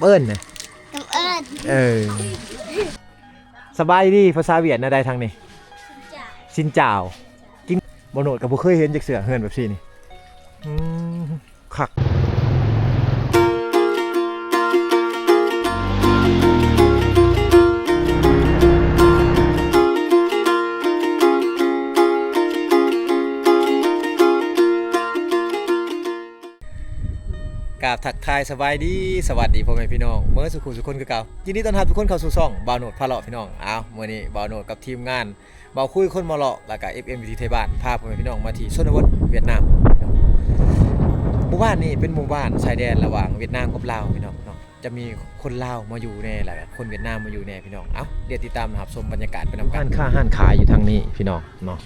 ເອີ້ນນະ ກຳເອີ້ນ ເອີ ສະບາຍດີ ພາສາຫວຽດແນວໃດທາງນີ້? ຊິນຈາວ ກິນ ບໍ່ໂນດກໍບໍ່ເຄີຍເຫັນຈັກເທື່ອ ເຮືອນແບບຊີ້ນີ້ ອືມ ຄັກ. ກາບທັກທາຍສະບາຍດີ ສະຫວັດດີພໍ່ແມ່ພີ່ນ້ອງເໝິດສູ່ຄູ່ສູ່ຄົນຄືເກົ່າ. ຍິນດີຕ້ອນຮັບທຸກຄົນເຂົ້າສູ່ຊ່ອງບ່າວໂນດພາເລາະ ພີ່ນ້ອງ. ອ້າວ ມື້ນີ້ບ່າວໂນດກັບທີມງານ ບ່າວຄຸຍຄົນເມາະເລາະ ແລ້ວກະ ເອັຟເອັມ ວິຖີໄທບ້ານ ພາພໍ່ແມ່ພີ່ນ້ອງມາທີ່ຊົນນະບົດຫວຽດນາມ. ໝູ່ບ້ານນີ້ເປັນໝູ່ບ້ານຊາຍແດນລະຫວ່າງຫວຽດນາມກັບລາວ ພີ່ນ້ອງເນາະ, ຈະມີຄົນລາວມາຢູ່ແດ່ ແລ້ວກະຄົນຫວຽດນາມມາຢູ່ແດ່ ພີ່ນ້ອງ. ເອົ້າ ດຽວຕິດຕາມຮັບຊົມບັນຍາກາດໄປນຳກັນ. ຮ້ານຄ້າຮ້ານຂາຍຢູ່ທາງນີ້ ພີ່ນ້ອງເນາະ,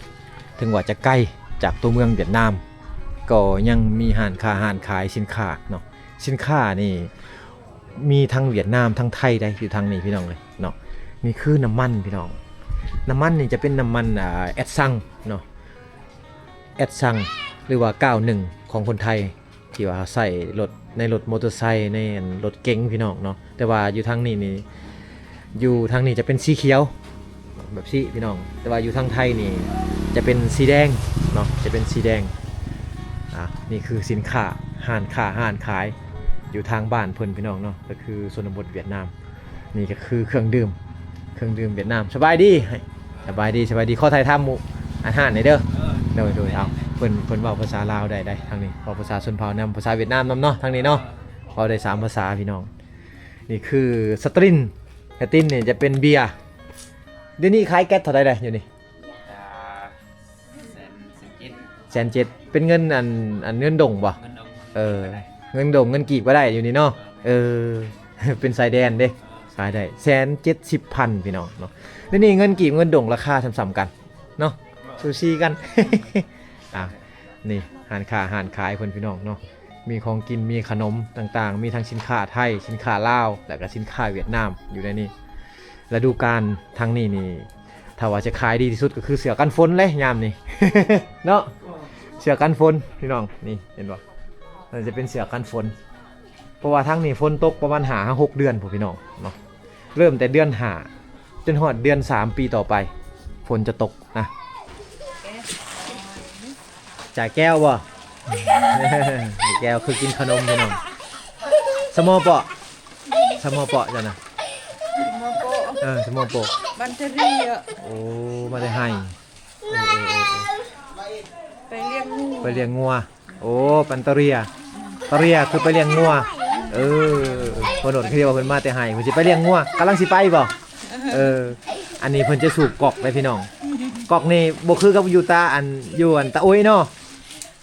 ເຖິງວ່າຈະໄກຈາກຕົວເມືອງຫວຽດນາມ ກໍຍັງມີຮ້ານຄ້າຮ້ານຂາຍສິນຄ້າເນາະ. ສິນຄ້ານີ້ ມີທັງຫວຽດນາມທັງໄທໄດ໋ ຢູ່ທາງນີ້ພີ່ນ້ອງເອີຍເນາະ. ນີ້ຄືນ້ຳມັນພີ່ນ້ອງ, ນ້ຳມັນນີ້ຈະເປັນນ້ຳມັນ ອ່າ ແອັດຊັງເນາະ, ແອັດຊັງ ຫຼືວ່າ ເກົ້າໜຶ່ງ ຂອງຄົນໄທ ທີ່ວ່າເຮົາໃຊ້ລົດ ໃນລົດມໍເຕີໄຊ ໃນອັນລົດເກັງພີ່ນ້ອງເນາະ. ແຕ່ວ່າຢູ່ທາງນີ້ນີ້ ຢູ່ທາງນີ້ຈະເປັນສີຂຽວ ແບບຊີ້ພີ່ນ້ອງ, ແຕ່ວ່າຢູ່ທາງໄທນີ້ຈະເປັນສີແດງເນາະ, ຈະເປັນສີແດງ. ອ່າ ນີ້ຄືສິນຄ້າ ຮ້ານຄ້າຮ້ານຂາຍຢູ່ທາງບ້ານເພິ່ນພີ່ນ້ອງເນາະ, ກໍຄືຊົນນະບົດຫວຽດນາມ. ນີ້ກໍຄືເຄື່ອງດື່ມ ເຄື່ອງດື່ມຫວຽດນາມ. ສະບາຍດີ ສະບາຍດີ ສະບາຍດີ. ຂໍຖ່າຍທຳໝູ່ ອັນຮ້ານນີ້ເດີ. ໂດຍ ໂດຍ. ເອົາ ເພິ່ນ ເພິ່ນເວົ້າພາສາລາວໄດ້ໄດ໋ ທາງນີ້ ເວົ້າພາສາຊົນເຜົ່ານຳ ພາສາຫວຽດນາມນຳເນາະ, ທາງນີ້ເນາະ ເວົ້າໄດ້ສາມພາສາພີ່ນ້ອງ. ນີ້ຄືສະຕຣິນ ສະຕຣິນນີ້ຈະເປັນເບຍ. ດຽວນີ້ຂາຍແກັດເທົ່າໃດໄດ໋ຢູ່ນີ້? ອ່າ ແສນ ແສນເຈັດ ແສນເຈັດ. ເປັນເງິນອັນ ອັນເງິນດົງບໍ່? ເງິນດົງ ເອີ ເງິນດົງ ເງິນກີບກໍໄດ້ຢູ່ນີ້ເນາະ. ເອີ ເປັນຊາຍແດນເດ້ ຂາຍໄດ້ແສນເຈັດສິບພັນ ພີ່ນ້ອງເນາະ. ດຽວນີ້ເງິນກີບເງິນດົງລາຄາສ່ຳໆກັນເນາະ ສູສີກັນ. ອ່າ ນີ້ຮ້ານຄ້າຮ້ານຂາຍເພິ່ນ ພີ່ນ້ອງເນາະ, ມີຂອງກິນ ມີຂະໜົມຕ່າງໆ ມີທັງສິນຄ້າໄທ ສິນຄ້າລາວ ແລ້ວກໍສິນຄ້າຫວຽດນາມຢູ່ໃນນີ້. ລະດູການທາງນີ້ນີ້ ຖ້າວ່າຈະຂາຍດີທີ່ສຸດກໍຄືເສື້ອກັນຝົນແຫຼະຍາມນີ້ເນາະ, ເສື້ອກັນຝົນພີ່ນ້ອງ. ນີ້ເຫັນບໍ່? ມັນຈະເປັນເສື້ອກັນຝົນ ເພາະວ່າທາງນີ້ຝົນຕົກປະມານຫ້າຫາຫົກເດືອນພຸ້ນ ພີ່ນ້ອງເນາະ, ເລີ່ມແຕ່ເດືອນຫ້າຈົນຮອດເດືອນສາມປີຕໍ່ໄປ ຝົນຈະຕົກນະ. ຈ່າຍແກ້ວບໍ່? ແກ້ວຄືກິນຂະໜົມ ພີ່ນ້ອງ. ສະມໍເປາະ ສະມໍເປາະເຈົ້ານະ? ສະມໍໂປະ ເອີ ສະມໍໂປະ ບັນຕະເຣຍ. ໂອ້ ມາແຕ່ໄຮ່. ເອີ ເອີ ເອີ ເອີ ໄປລ້ຽງງົວ ໄປລ້ຽງງົວ. ໂອ້ ບັນຕະເຣຍ ຕະເຣຍຄືໄປລ້ຽງງົວ. ເອີ ພໍ່ໂນດຄືວ່າເພິ່ນມາແຕ່ໄຮ່ ເພິ່ນຊິໄປລ້ຽງງົວ ກຳລັງຊິໄປບໍ່? ເອີ ອັນນີ້ເພິ່ນຈະສູບກອກເດ້ພີ່ນ້ອງ, ກອກນີ້ບໍ່ຄືກັບຢູ່ຕາ ອັນ ຢູ່ອັນຕາໂອ້ຍເນາະ,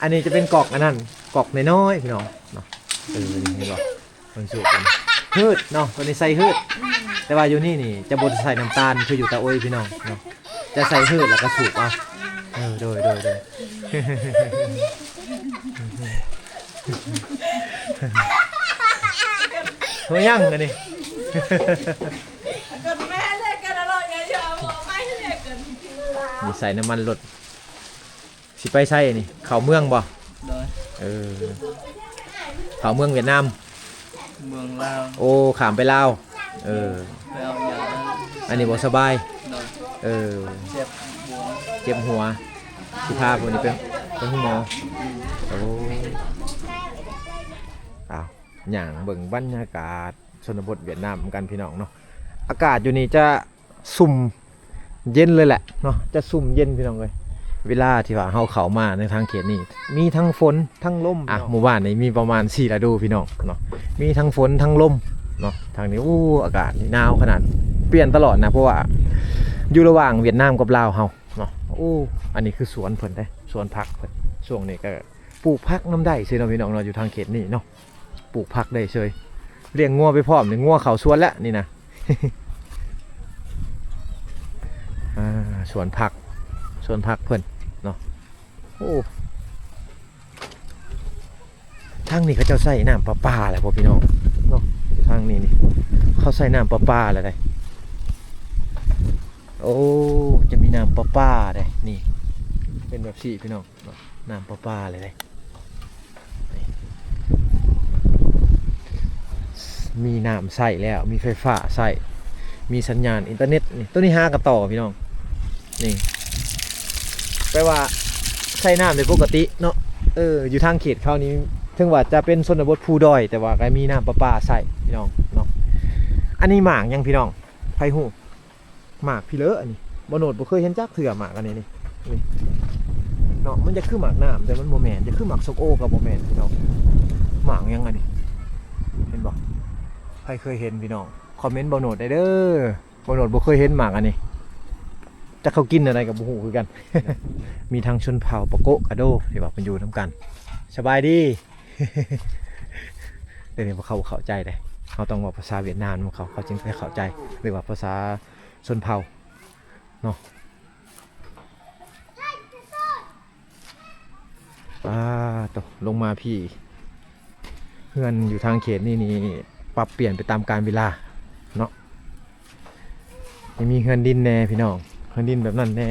ອັນນີ້ຈະເປັນກອກອັນນັ້ນ ກອກນ້ອຍໆ ພີ່ນ້ອງເນາະ. ເອີ ເຫັນບໍ່? ເພິ່ນສູບກັນ ຮືດເນາະ, ເພິ່ນໃສ່ຮືດ. ແຕ່ວ່າຢູ່ນີ້ນີ້ຈະບໍ່ໄດ້ໃສ່ນ້ຳຕານຄືຢູ່ຕາໂອ້ຍ ພີ່ນ້ອງເນາະ, ຈະໃສ່ຮືດແລ້ວກໍສູບເອົາ. ເອີ ໂດຍ ໂດຍ ໂດຍ. ເຮັດຫຍັງອັນນີ້? ນີ້ໃສ່ນ້ຳມັນລົດ. ຊິໄປໃສນີ້? ເຂົ້າເມືອງບໍ່? ໂດຍ. ເອີ ເຂົ້າເມືອງຫວຽດນາມ? ເມືອງລາວ. ໂອ້ ຂ້າມໄປລາວ. ເອີ ໄປເອົາຢາ. ອັນນີ້ບໍ່ສະບາຍ? ໂດຍ. ເອີ ເຈັບຫົວ ເຈັບຫົວ ຊິພາພວກນີ້ໄປ ໄປໂຮງໝໍ. ອືມ. ໂອ້ ອ້າວ ຍ່າງເບິ່ງບັນຍາກາດຊົນນະບົດຫວຽດນາມນຳກັນ ພີ່ນ້ອງເນາະ. ອາກາດຢູ່ນີ້ຈະ ຊຸ່ມເຢັນເລີຍແຫຼະເນາະ, ຈະຊຸ່ມເຢັນ ພີ່ນ້ອງເອີຍ. ເວລາທີ່ວ່າເຮົາເຂົ້າມາໃນທາງເຂດນີ້ ມີທັງຝົນທັງລົມ. ອ່ະ ພີ່ນ້ອງ, ໝູ່ບ້ານນີ້ມີປະມານສີ່ລະດູ ພີ່ນ້ອງເນາະ, ມີທັງຝົນທັງລົມເນາະ. ທາງນີ້ ໂອ້ ອາກາດນີ້ໜາວຂະໜາດ, ປ່ຽນຕະຫຼອດນະ ເພາະວ່າຢູ່ລະຫວ່າງຫວຽດນາມກັບລາວເຮົາເນາະ. ໂອ້ ອັນນີ້ຄືສວນເພິ່ນເດ້, ສວນຜັກເພິ່ນ. ຊ່ວງນີ້ກໍປູກຜັກນຳໄດ້ເຊີຍເນາະ ພີ່ນ້ອງເນາະ, ຢູ່ທາງເຂດນີ້ເນາະ. ປູກຜັກໄດ້ເຊີຍ, ລ້ຽງງົວໄປພ້ອມນີ້, ງົວເຂົ້າສວນແລ້ວນີ້ນະ. ອ່າ ສວນຜັກ ສວນຜັກເພິ່ນເນາະ. ໂອ້ ທາງນີ້ເຂົາເຈົ້າໃຊ້ນ້ຳປະປາແຫຼະ ພໍ່ພີ່ນ້ອງເນາະ. ທາງນີ້ນີ້ ເຂົາໃຊ້ນ້ຳປະປາແຫຼະໃດ໋. ໂອ້ ຈະມີນ້ຳປະປາໃດ໋ນີ້, ເປັນແບບຊີ້ ພີ່ນ້ອງ. ເນາະ ນ້ຳປະປາເລີຍເດ້. ນີ້ ມີນ້ຳໃຊ້ແລ້ວ ມີໄຟຟ້າໃຊ້ ມີສັນຍານອິນເຕີເນັດນີ້. ໂຕນີ້ຫາກະຕໍ່ພີ່ນ້ອງ ນີ້ ແປວ່າໃຊ້ນ້ຳໄດ້ປົກກະຕິເນາະ. ເອີ ຢູ່ທາງເຂດເຂົານີ້ ເຖິງວ່າຈະເປັນຊົນນະບົດພູດອຍ ແຕ່ວ່າກະມີນ້ຳປະປາໃຊ້ພີ່ນ້ອງເນາະ. ອັນນີ້ໝາກຫຍັງພີ່ນ້ອງ ໃຜຮູ້? ໝາກພີເລີອັນນີ້ ບໍ່ໂນດບໍ່ເຄີຍເຫັນຈັກເທື່ອໝາກອັນນີ້ນີ້ ນີ້ເນາະ. ມັນຈະຄືໝາກນ້ຳ ແຕ່ມັນບໍ່ແມ່ນ ຈະຄືໝາກສົ້ມໂອກະບໍ່ແມ່ນພີ່ນ້ອງ. ໝາກຫຍັງອັນນີ້ ເຫັນບໍ່? ໃຜເຄີຍເຫັນພີ່ນ້ອງ ຄອມເມັນບໍ່ໂນດໄດ້ເດີ. ບໍ່ໂນດບໍ່ເຄີຍເຫັນໝາກອັນນີ້ ຈັກເຂົາກິນແນວໃດກະບໍ່ຮູ້ຄືກັນ. ມີທັງຊົນເຜົ່າປະໂກະກະໂດ ທີ່ວ່າເພິ່ນຢູ່ນຳກັນ. ສະບາຍດີ. ດຽວນີ້ພວກເຂົາເຂົ້າໃຈເດ້ ເຮົາຕ້ອງເວົ້າພາສາຫວຽດນາມນຳເຂົາ ເຂົາຈຶ່ງຈະເຂົ້າໃຈ ຫຼືວ່າພາສາຊົນເຜົ່າເນາະ. ອາ ໂຕ ລົງມາພີ້ ເຮືອນຢູ່ທາງເຂດນີ້ນີ້ ປັບປ່ຽນໄປຕາມການເວລາເນາະ. ຍັງມີເຮືອນດິນແດ່ພີ່ນ້ອງ ເຮືອນດິນແບບນັ້ນແດ່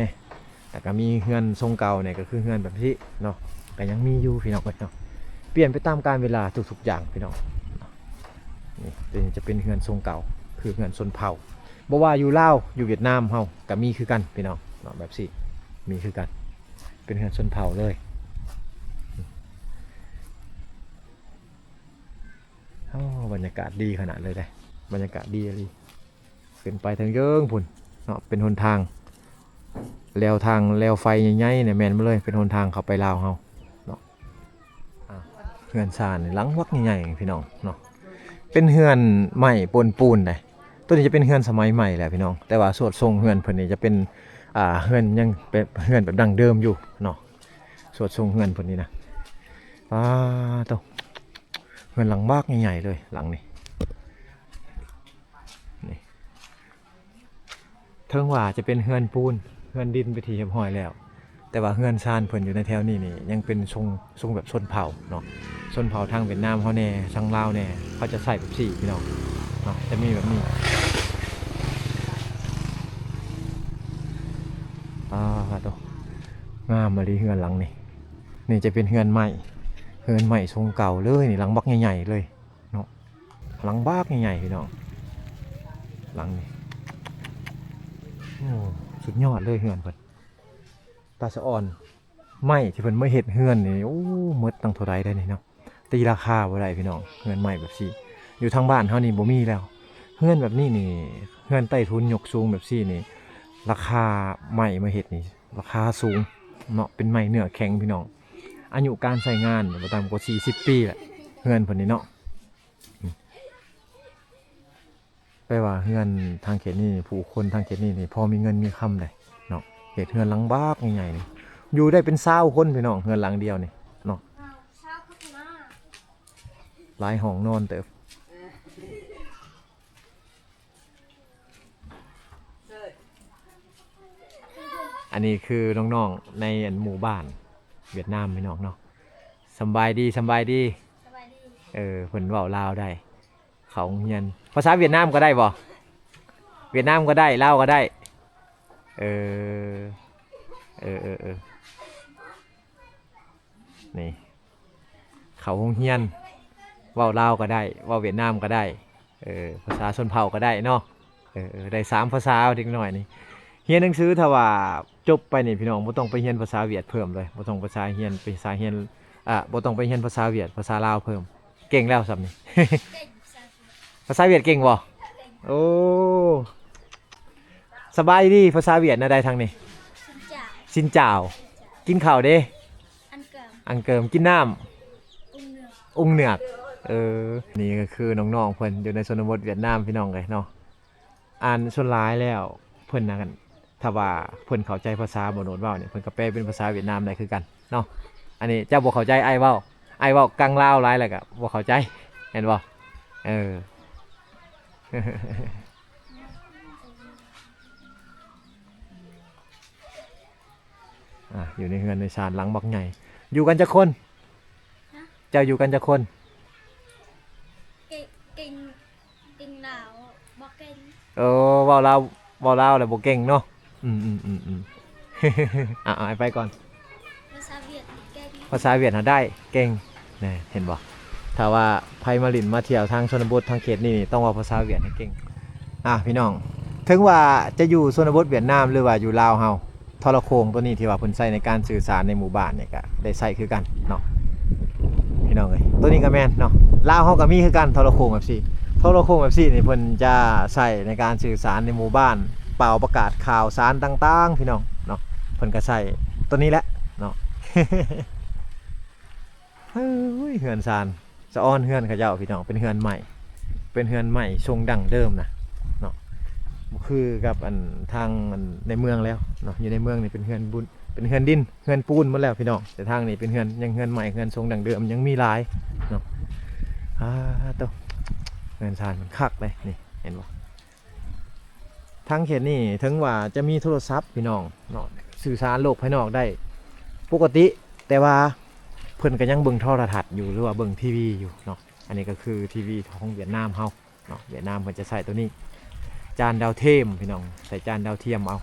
ແລ້ວກະມີເຮືອນຊົງເກົ່ານີ້ ກະຄືເຮືອນແບບນີ້ເນາະ ກະຍັງມີຢູ່ພີ່ນ້ອງເອີຍເນາະ. ປ່ຽນໄປຕາມການເວລາທຸກໆຢ່າງພີ່ນ້ອງ. ນີ້ ໂຕນີ້ຈະເປັນເຮືອນຊົງເກົ່າ ຄືເຮືອນຊົນເຜົ່າ ບໍ່ວ່າຢູ່ລາວ ຢູ່ຫວຽດນາມເຮົາກະມີຄືກັນພີ່ນ້ອງເນາະ. ແບບນີ້ມີຄືກັນ ເປັນເຮືອນຊົນເຜົ່າເລີຍ. ໂອ້ ບັນຍາກາດດີຂະໜາດເລີຍເດ້ ບັນຍາກາດດີອີ່ຫຼີ. ຂຶ້ນໄປເທິງເທິງພຸ້ນເນາະ ເປັນຫົນທາງ ແລວທາງ ແລວໄຟໃຫຍ່ໆນີ້ແມ່ນໝົດເລີຍ ເປັນຫົນທາງເຂົ້າໄປລາວເຮົາເນາະ. ອາ ເຮືອນຊານນີ້ຫຼັງບັກໃຫຍ່ໆ ພີ່ນ້ອງເນາະ ເປັນເຮືອນໄມ້ປົນປູນເດ້. ໂຕນີ້ຈະເປັນເຮືອນສະໄໝໃໝ່ແຫຼະພີ່ນ້ອງ ແຕ່ວ່າສວດຊົງເຮືອນເພິ່ນນີ້ຈະເປັນ ອາ ເຮືອນຍັງເປັນເຮືອນແບບດັ້ງເດີມຢູ່ເນາະ. ສວດຊົງເຮືອນເພິ່ນນີ້ນະ ປາໂຕ ເຮືອນຫຼັງບັກໃຫຍ່ໆເລີຍຫຼັງນີ້. ນີ້ ເຖິງວ່າຈະເປັນເຮືອນປູນ ເຮືອນດິນເປັນທີ່ຮຽບຮ້ອຍແລ້ວ ແຕ່ວ່າເຮືອນຊານເພິ່ນຢູ່ໃນແຖວນີ້ນີ້ ຍັງເປັນຊົງ ຊົງແບບຊົນເຜົ່າເນາະ. ຊົນເຜົ່າທາງຫວຽດນາມເຮົາແດ່ ທາງລາວແດ່ ເຂົາຈະໃຊ້ແບບນີ້ພີ່ນ້ອງເນາະ ຈະມີແບບນີ້. ອາໂຕ ງາມອີ່ຫຼີເຮືອນຫຼັງນີ້. ນີ້ຈະເປັນເຮືອນໄມ້ ເຮືອນໄມ້ຊົງເກົ່າເລີຍນີ້ ຫຼັງບັກໃຫຍ່ໆເລີຍເນາະ ຫຼັງບັກໃຫຍ່ໆ ພີ່ນ້ອງ ຫຼັງນີ້. ໂອ້ ສຸດຍອດເລີຍເຮືອນເພິ່ນ ຕາສະອອນ. ໄມ້ທີ່ເພິ່ນມາເຮັດເຮືອນນີ້ ໂອ້ ໝົດຕັ້ງເທົ່າໃດໄດ໋ນີ້ເນາະ. ຕີລາຄາບໍ່ໄດ້ພີ່ນ້ອງ ເຮືອນໄມ້ແບບນີ້ ຢູ່ທາງບ້ານເຮົານີ້ບໍ່ມີແລ້ວ. ເຮືອນແບບນີ້ນີ້ ເຮືອນໃຕ້ທຸນຍົກສູງແບບນີ້ນີ້ ລາຄາໄມ້ມາເຮັດນີ້ ລາຄາສູງເນາະ ເປັນໄມ້ເນື້ອແຂງພີ່ນ້ອງ. ອາຍຸການໃຊ້ງານບໍ່ຕ່ຳກວ່າສີ່ສິບປີແຫຼະ ເຮືອນເພິ່ນນີ້ເນາະ. ແປວ່າເຮືອນທາງເຂດນີ້ ຜູ້ຄົນທາງເຂດນີ້ນີ້ ພໍມີເງິນມີຄຳເດ້ເນາະ ເຮັດເຮືອນຫຼັງບັກໃຫຍ່ໆນີ້ ຢູ່ໄດ້ເປັນຊາວຄົນພີ່ນ້ອງ ເຮືອນຫຼັງດຽວນີ້ເນາະ. ຫຼາຍຫ້ອງນອນເຕີບ. ອັນນີ້ຄືນ້ອງໆໃນອັນໝູ່ບ້ານຫວຽດນາມພີ່ນ້ອງເນາະ. ສຳບາຍດີ ສຳບາຍດີ. ສະບາຍດີ. ເອີ ເພິ່ນເວົ້າລາວໄດ້. ເຂົ້າໂຮງຮຽນ ພາສາຫວຽດນາມກະໄດ້ບໍ່? ຫວຽດນາມກະໄດ້ ລາວກະໄດ້. ເອີ ເອີ ເອີ ເອີ ນີ້ ເຂົ້າໂຮງຮຽນ ເວົ້າລາວກະໄດ້ ເວົ້າຫວຽດນາມກະໄດ້ ເອີ ພາສາຊົນເຜົ່າກະໄດ້ເນາະ. ເອີ ເອີ ໄດ້ສາມພາສາເດັກນ້ອຍນີ້. ຮຽນໜັງສື ຖ້າວ່າຈົບໄປນີ້ພີ່ນ້ອງ ບໍ່ຕ້ອງໄປຮຽນພາສາຫວຽດເພີ່ມເລີຍ ບໍ່ຕ້ອງພາສາຮຽນ ພາສາຮຽນ ອາ ບໍ່ຕ້ອງໄປຮຽນພາສາຫວຽດ ພາສາລາວເພີ່ມ. ເກັ່ງແລ້ວສ່ຳນີ້. ເກັ່ງພາສາຫວຽດ. ພາສາຫວຽດເກັ່ງບໍ່? ເກັ່ງ. ໂອ້ ສະບາຍດີ ພາສາຫວຽດແນວໃດທາງນີ້? ຊິນຈາວ. ຊິນຈາວ. ກິນເຂົ້າເດ? ອັງເກີມ. ອັງເກີມ. ກິນນ້ຳ? ອຸງເໜືອກ. ອຸງເໜືອກ. ເອີ ນີ້ກະຄືນ້ອງໆເພິ່ນຢູ່ໃນຊົນນະບົດຫວຽດນາມ ພີ່ນ້ອງເອີຍເນາະ. ອັນສ່ວນຫຼາຍແລ້ວເພິ່ນນັ້ນ ຖ້າວ່າເພິ່ນເຂົ້າໃຈພາສາບໍ່ໂນດເວົ້ານີ້ ເພິ່ນກະແປເປັນພາສາຫວຽດນາມໄດ້ຄືກັນເນາະ. ອັນນີ້ເຈົ້າບໍ່ເຂົ້າໃຈອ້າຍເວົ້າ ອ້າຍເວົ້າກາງລາວຫຼາຍແລ້ວກະບໍ່ເຂົ້າໃຈ ແມ່ນບໍ່? ເອີ ອາ ຢູ່ໃນເຮືອນໃນຊານຫຼັງບັກໃຫຍ່. ຢູ່ກັນຈັກຄົນ? ຮະ? ເຈົ້າຢູ່ກັນຈັກຄົນ? ເກັ່ງ ເກັ່ງ ເກັ່ງລາວບໍ່ເກັ່ງ. ເອີ ເວົ້າລາວ ເວົ້າລາວແລ້ວບໍ່ເກັ່ງເນາະ. ອືມໆໆໆ ອາ ເອົາໄປກ່ອນ. ພາສາຫວຽດນີ້ເກັ່ງ. ພາສາຫວຽດນະໄດ້ ເກັ່ງ. ແນ່ ເຫັນບໍ່? ຖ້າວ່າໃຜມາຫຼິ້ນມາທ່ຽວທາງຊົນນະບົດທາງເຂດນີ້ ຕ້ອງເວົ້າພາສາຫວຽດໃຫ້ເກັ່ງ. ອ່າ ພີ່ນ້ອງ ເຖິງວ່າຈະຢູ່ຊົນນະບົດຫວຽດນາມ ຫຼືວ່າຢູ່ລາວເຮົາ ທໍລະໂຄ່ງໂຕນີ້ທີ່ວ່າເພິ່ນໃຊ້ໃນການສື່ສານໃນໝູ່ບ້ານນີ້ກະໄດ້ໃຊ້ຄືກັນເນາະ ພີ່ນ້ອງເອີຍ. ໂຕນີ້ກະແມ່ນເນາະ ລາວເຮົາກະມີຄືກັນ ທໍລະໂຄ່ງແບບຊີ້. ທໍລະໂຄ່ງແບບຊີ້ນີ້ເພິ່ນຈະໃຊ້ໃນການສື່ສານໃນໝູ່ບ້ານ ເປົ່າປະກາດຂ່າວສານຕ່າງໆ ພີ່ນ້ອງເນາະ. ເພິ່ນກະໃຊ້ໂຕນີ້ແຫຼະເນາະ. ເຮີ້ຍ ເຮືອນຊານ ສະອອນເຮືອນເຂົາເຈົ້າ ພີ່ນ້ອງ ເປັນເຮືອນໄມ້ ເປັນເຮືອນໄມ້ຊົງດັ້ງເດີມນະເນາະ ບໍ່ຄືກັບອັນທາງອັນໃນເມືອງແລ້ວເນາະ. ຢູ່ໃນເມືອງນີ້ເປັນເຮືອນບຸນ ເປັນເຮືອນດິນ ເຮືອນປູນໝົດແລ້ວ ພີ່ນ້ອງ ແຕ່ທາງນີ້ເປັນເຮືອນ ຍັງເຮືອນໄມ້ ເຮືອນຊົງດັ້ງເດີມ ຍັງມີຫຼາຍເນາະ. ອາ ໂຕ ເຮືອນຊານມັນຄັກເດ້ ນີ້ ເຫັນບໍ່? ທາງເຂດນີ້ເຖິງວ່າຈະມີໂທລະສັບ ພີ່ນ້ອງເນາະ ສື່ສານໂລກພາຍນອກໄດ້ປົກກະຕິ ແຕ່ວ່າເພິ່ນກະຍັງເບິ່ງໂທລະທັດຢູ່ ຫຼືວ່າເບິ່ງທີວີຢູ່ເນາະ. ອັນນີ້ກະຄືທີວີຂອງຫວຽດນາມເຮົາເນາະ ຫວຽດນາມເພິ່ນຈະໃຊ້ໂຕນີ້ ຈານດາວທຽມ ພີ່ນ້ອງ ໃຊ້ຈານດາວທຽມເອົາ.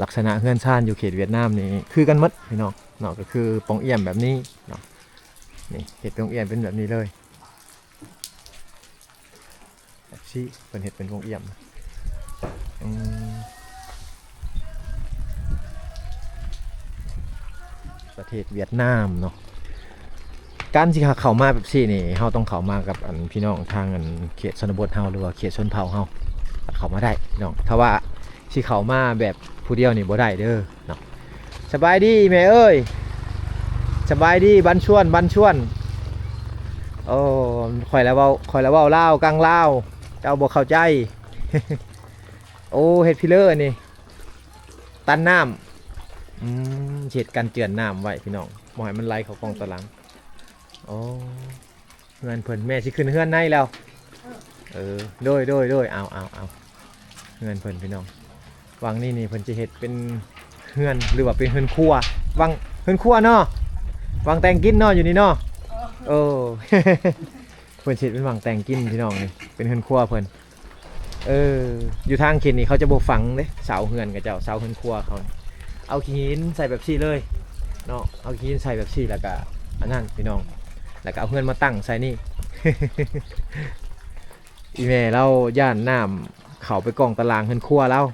ລັກສະນະເຮືອນຊານຢູ່ເຂດຫວຽດນາມນີ້ຄືກັນໝົດ ພີ່ນ້ອງເນາະ ກະຄືປ່ອງອ້ຽມແບບນີ້ເນາະ. ນີ້ເຮັດປ່ອງອ້ຽມເປັນແບບນີ້ເລີຍ ແບບຊີ້ ເພິ່ນເຮັດເປັນປ່ອງອ້ຽມ. ອືມ ປະເທດຫວຽດນາມເນາະ ການຊິເຂົ້າມາແບບຊີ້ນີ້ ເຮົາຕ້ອງເຂົ້າມາກັບອັນພີ່ນ້ອງທາງອັນເຂດຊົນນະບົດເຮົາ ຫຼືວ່າເຂດຊົນເຜົ່າເຮົາ ເຂົ້າມາໄດ້ພີ່ນ້ອງ. ຖ້າວ່າຊິເຂົ້າມາແບບຜູ້ດຽວນີ້ບໍ່ໄດ້ເດີເນາະ. ສະບາຍດີແມ່ເອີຍ ສະບາຍດີ ບັນຊວນ ບັນຊວນ. ໂອ້ ຂ້ອຍລະເວົ້າ ຂ້ອຍລະເວົ້າລາວ ກາງລາວ ເຈົ້າບໍ່ເຂົ້າໃຈ. ໂອ້ ເຮັດພີເລີອັນນີ້ ຕັນນ້ຳ ອືມ ເຮັດກັນເຈື່ອນນ້ຳໄວ້ພີ່ນ້ອງ ບໍ່ໃຫ້ມັນໄຫຼເຂົ້າກ້ອງຕາຫຼັງ. ໂອ້ ເຮືອນເພິ່ນ ແມ່ຊິຂຶ້ນເຮືອນໃນແລ້ວ. ເອີ ໂດຍ ໂດຍ ໂດຍ ເອົາ ເອົາ ເອົາ ເຮືອນເພິ່ນພີ່ນ້ອງ. ຫວ່າງນີ້ນີ້ເພິ່ນຈະເຮັດເປັນເຮືອນ ຫຼືວ່າເປັນເຮືອນຄົວ ຫວ່າງເຮືອນຄົວເນາະ ຫວ່າງແຕ່ງກິນເນາະ ຢູ່ນີ້ເນາະ. ເອີ ເພິ່ນຊິເຮັດເປັນຫວ່າງແຕ່ງກິນພີ່ນ້ອງ ນີ້ເປັນເຮືອນຄົວເພິ່ນ. ເອີ ຢູ່ທາງເຂດນີ້ເຂົາຈະບໍ່ຝັງເດ້ ເສົາເຮືອນເຂົາເຈົ້າ ເສົາເຮືອນຄົວເຂົາ ເອົາຂີ້ຫີນໃສ່ແບບຊີ້ເລີຍເນາະ ເອົາຂີ້ຫີນໃສ່ແບບຊີ້ ແລ້ວກະອັນນັ້ນພີ່ນ້ອງ ແລ້ວກະເອົາເຮືອນມາຕັ້ງໃສ່ນີ້. ອີ່ແມ່ລາວຢ້ານນ້ຳເຂົ້າໄປກ້ອງຕາລ່າງເຮືອນຄົວລາວ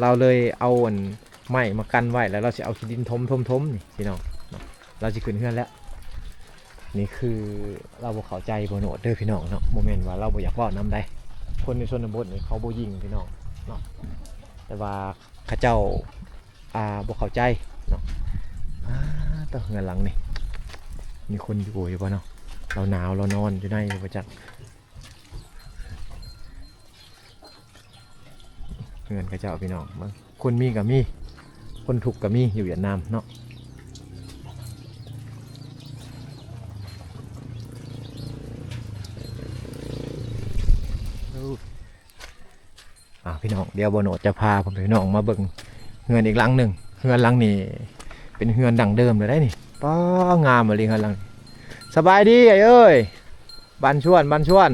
ລາວເລີຍເອົາອັນໄມ້ມາກັນໄວ້ ແລ້ວລາວຊິເອົາຂີ້ດິນຖົມໆໆ ນີ້ພີ່ນ້ອງເນາະ ລາວຊິຂຶ້ນເຮືອນແລ້ວ. ນີ້ຄືລາວບໍ່ເຂົ້າໃຈບໍ່ໂນດເດີພີ່ນ້ອງເນາະ ບໍ່ແມ່ນວ່າລາວບໍ່ຢາກເວົ້ານຳໃດ໋. ຄົນໃນຊົນນະບົດນີ້ເຂົາບໍ່ຍິງພີ່ນ້ອງເນາະ ແຕ່ວ່າເຂົາເຈົ້າ ອ່າ ບໍ່ເຂົ້າໃຈເນາະ. ອ່າ ໂຕ ເຮືອນຫຼັງນີ້ ມີຄົນຢູ່ ຢູ່ບໍ່ເນາະ ລາວໜາວ ລາວນອນຢູ່ໃນບໍ່ຈັກ. ເຮືອນເຂົາເຈົ້າພີ່ນ້ອງ ຄົນມີກະມີ ຄົນທຸກກະມີ ຢູ່ຫວຽດນາມເນາະ. ອ່າ ພີ່ນ້ອງ ດຽວບໍ່ໂນດຈະພາພໍ່ແມ່ພີ່ນ້ອງມາເບິ່ງເຮືອນອີກຫຼັງໜຶ່ງ. ເຮືອນຫຼັງນີ້ເປັນເຮືອນດັ້ງເດີມເລີຍໄດ໋ນີ້. ປ້າ ງາມອີ່ຫຼີເຮືອນຫຼັງນີ້. ສະບາຍດີອ້າຍເອີຍ ບານຊວນ ບານຊວນ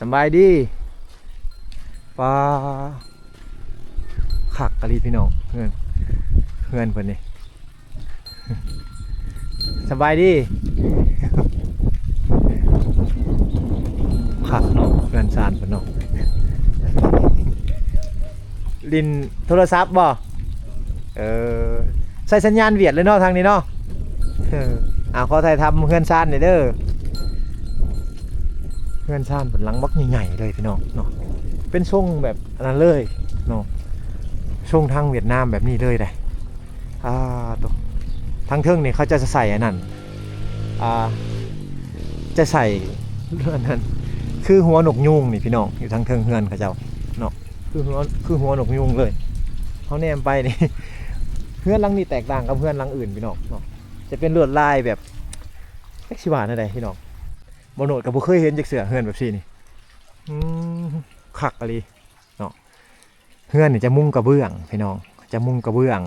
ສະບາຍດີ. ປ້າ ຄັກອີ່ຫຼີພີ່ນ້ອງ ເຮືອນ ເຮືອນເພິ່ນນີ້. ສະບາຍດີ. ຄັກເນາະ ເຮືອນຊານເພິ່ນເນາະ. ຫຼິ້ນໂທລະສັບບໍ່? ເອີ ໃຊ້ສັນຍານຫວຽດເລີຍເນາະ ທາງນີ້ເນາະ. ເອີ ອ່າ ຂໍຖ່າຍທຳເຮືອນຊານແດ່ເດີ. ເຮືອນຊານເພິ່ນຫຼັງບັກໃຫຍ່ໆເລີຍພີ່ນ້ອງເນາະ ເປັນຊົງແບບອັນນັ້ນເລີຍເນາະ ຊົງທາງຫວຽດນາມແບບນີ້ເລີຍເດ້. ອ່າ ໂຕ ທາງເທິງນີ້ເຂົາເຈົ້າຈະໃສ່ອັນນັ້ນ ອ່າ ຈະໃສ່ອັນນັ້ນ ຄືຫົວນົກຍູງນີ້ພີ່ນ້ອງ ຢູ່ທາງເທິງເຮືອນເຂົາເຈົ້າເນາະ ຄືຫົວ ຄືຫົວນົກຍູງເລີຍ. ເຮົາແນມໄປນີ້ ເຮືອນຫຼັງນີ້ແຕກຕ່າງກັບເຮືອນຫຼັງອື່ນພີ່ນ້ອງເນາະ ຈະເປັນລວດລາຍແບບ ຈັກຊິວ່າແນວໃດພີ່ນ້ອງ ບໍ່ໂນດກໍບໍ່ເຄີຍເຫັນຈັກເທື່ອ ເຮືອນແບບຊີ້ນີ້. ອືມ ຄັກອີ່ຫຼີເນາະ. ເຮືອນນີ້ຈະມຸງກະເບື້ອງພີ່ນ້ອງ ຈະມຸງກະເບື້ອງ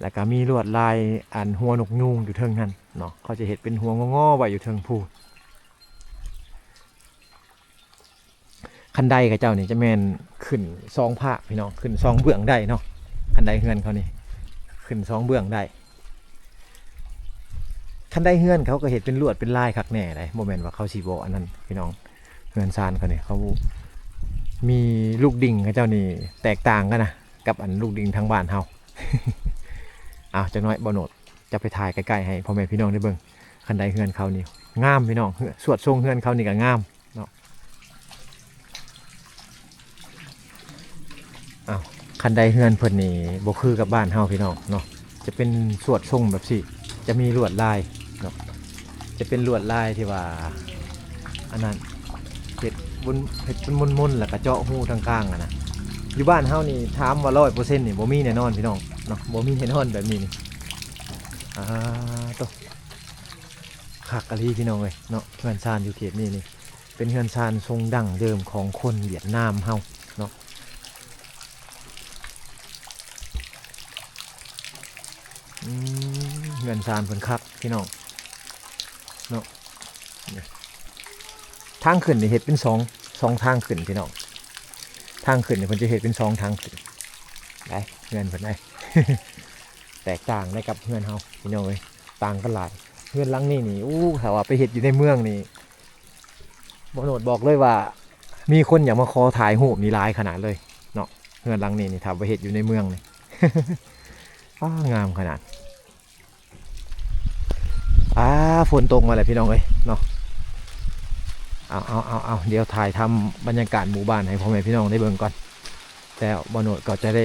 ແລ້ວກະມີລວດລາຍອັນຫົວນົກຍູງຢູ່ເທິງຫັ້ນເນາະ ເຂົາຈະເຮັດເປັນຫົວງໍໆໄວ້ຢູ່ເທິງພູ້ນ. ຄັນໄດເຂົາເຈົ້ານີ້ຈະແມ່ນຂຶ້ນສອງພາກພີ່ນ້ອງ ຂຶ້ນສອງເບື້ອງໄດ້ເນາະ. ຄັນໄດເຮືອນເຂົານີ້ຂຶ້ນສອງເບື້ອງໄດ້. ຄັນໄດ້ເຮືອນເຂົາກໍເຮັດເປັນລວດເປັນລາຍຄັກແນ່ໃດ໋ ບໍ່ແມ່ນວ່າເຂົາຊິບໍ່ອັນນັ້ນພີ່ນ້ອງ. ເຮືອນຊານເຂົານີ້ ເຂົາມີລູກດິງ ເຂົາເຈົ້ານີ້ແຕກຕ່າງກັນນະ ກັບອັນລູກດິງທາງບ້ານເຮົາ. ອ້າວ ຈັກໜ້ອຍບ່າວໂນດຈະໄປຖ່າຍໃກ້ໆໃຫ້ພໍ່ແມ່ພີ່ນ້ອງໄດ້ເບິ່ງ. ຄັນໄດ້ເຮືອນເຂົານີ້ງາມພີ່ນ້ອງ ເຮືອນ ສວດຊົງເຮືອນເຂົານີ້ກໍງາມເນາະ. ອ້າວ ຄັນໄດ້ເຮືອນເພິ່ນນີ້ບໍ່ຄືກັບບ້ານເຮົາພີ່ນ້ອງເນາະ ຈະເປັນສວດຊົງແບບຊີ້ ຈະມີລວດລາຍເນາະ ຈະເປັນລວດລາຍທີ່ວ່າ ອັນນັ້ນ ເຮັດວົນ ເຮັດເປັນມົນໆ ແລ້ວກະເຈາະຮູທາງກາງຫັ້ນນະ. ຢູ່ບ້ານເຮົານີ້ຖາມວ່າຮ້ອຍເປີເຊັນນີ້ບໍ່ມີແນ່ນອນພີ່ນ້ອງເນາະ ບໍ່ມີແນ່ນອນແບບນີ້ນີ້. ອ່າ ໂຕ ຄັກອີ່ຫຼີພີ່ນ້ອງເອີຍເນາະ ເຮືອນຊານຢູ່ເຂດນີ້ນີ້ ເປັນເຮືອນຊານຊົງດັ້ງເດີມຂອງຄົນຫວຽດນາມເຮົາເນາະ. ອືມ ເຮືອນຊານເພິ່ນຄັກພີ່ນ້ອງເນາະ. ນີ້ ທາງຂຶ້ນນີ້ເຮັດເປັນສອງ ສອງທາງຂຶ້ນພີ່ນ້ອງ ທາງຂຶ້ນນີ້ເພິ່ນຈະເຮັດເປັນສອງທາງຂຶ້ນໄດ໋ ເຮືອນເພິ່ນໄດ໋ ແຕກຕ່າງໄດ້ກັບເຮືອນເຮົາພີ່ນ້ອງເອີຍ ຕ່າງກັນຫຼາຍ. ເຮືອນຫຼັງນີ້ນີ້ ໂອ້ ຖ້າວ່າໄປເຮັດຢູ່ໃນເມືອງນີ້ ບ່າວໂນດບອກເລີຍວ່າ ມີຄົນຢາກມາຂໍຖ່າຍຮູບນີ້ຫຼາຍຂະໜາດເລີຍເນາະ. ເຮືອນຫຼັງນີ້ນີ້ ຖ້າໄປເຮັດຢູ່ໃນເມືອງນີ້ ອ້າ ງາມຂະໜາດ. ອ້າ ຝົນຕົກມາແລ້ວພີ່ນ້ອງເອີຍເນາະ. ເອົາໆໆໆ ດຽວຖ່າຍທຳບັນຍາກາດໝູ່ບ້ານໃຫ້ພໍ່ແມ່ພີ່ນ້ອງໄດ້ເບິ່ງກ່ອນ ແລ້ວບ່າວໂນດກໍຈະໄດ້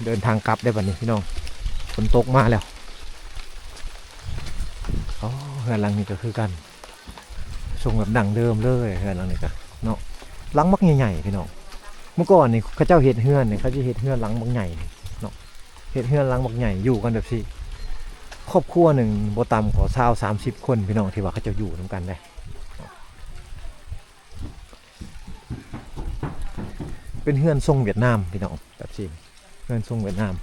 ເດີນທາງກັບໄດ້ບັດນີ້ພີ່ນ້ອງ. ຝົນຕົກມາແລ້ວ. ອໍ ເຮືອນຫຼັງນີ້ກໍຄືກັນ ຊົງແບບດັ້ງເດີມເລີຍ ເຮືອນຫຼັງນີ້ກະເນາະ ຫຼັງບັກໃຫຍ່ໆ ພີ່ນ້ອງ. ເມື່ອກ່ອນນີ້ເຂົາເຈົ້າເຮັດເຮືອນນີ້ ເຂົາຈະເຮັດເຮືອນຫຼັງບັກໃຫຍ່ເນາະ ເຮັດເຮືອນຫຼັງບັກໃຫຍ່ ຢູ່ກັນແບບຊີ້ ຄອບຄົວໜຶ່ງບໍ່ຕ່ຳກວ່າຊາວສາມສິບຄົນ ພີ່ນ້ອງ ທີ່ວ່າເຂົາເຈົ້າຢູ່ນຳກັນເດ້. ເປັນເຮືອນຊົງຫວຽດນາມ ພີ່ນ້ອງ ແບບຊີ້ ເຮືອນຊົງຫວຽດນາມ.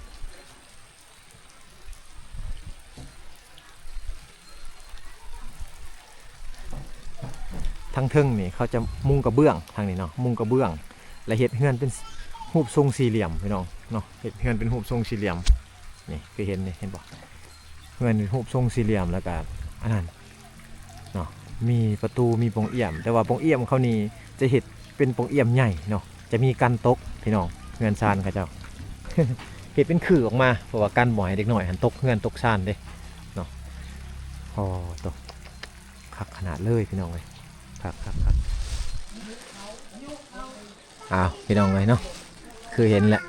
ທາງເທິງນີ້ເຂົາຈະມຸງກະເບື້ອງ ທາງນີ້ເນາະ ມຸງກະເບື້ອງ ແລ້ວເຮັດເຮືອນເປັນຮູບຊົງສີ່ຫຼ່ຽມ ພີ່ນ້ອງເນາະ ເຮັດເຮືອນເປັນຮູບຊົງສີ່ຫຼ່ຽມ. ນີ້ຄືເຫັນນີ້ ເຫັນບໍ່ ເຮືອນເປັນຮູບຊົງສີ່ຫຼ່ຽມ ແລ້ວກະອັນນັ້ນ ເນາະ ມີປະຕູ ມີປ່ອງອ່ຽມ ແຕ່ວ່າປ່ອງອ່ຽມເຂົານີ້ຈະເຮັດເປັນປ່ອງອ່ຽມໃຫຍ່ເນາະ ຈະມີກັນຕົກ ພີ່ນ້ອງ. ເຮືອນຊານເຂົາເຈົ້າ ເຮັດເປັນຄືອອກມາ ເພາະວ່າກັນບໍ່ໃຫ້ເດັກນ້ອຍຫັ້ນຕົກເຮືອນຕົກຊານເດ້ເນາະ. ໂອ້ ໂຕ ຄັກຂະໜາດເລີຍ ພີ່ນ້ອງເອີຍ ຄັກໆໆ. ອ້າວ ພີ່ນ້ອງເອີຍເນາະ ຄືເຫັນແຫຼະ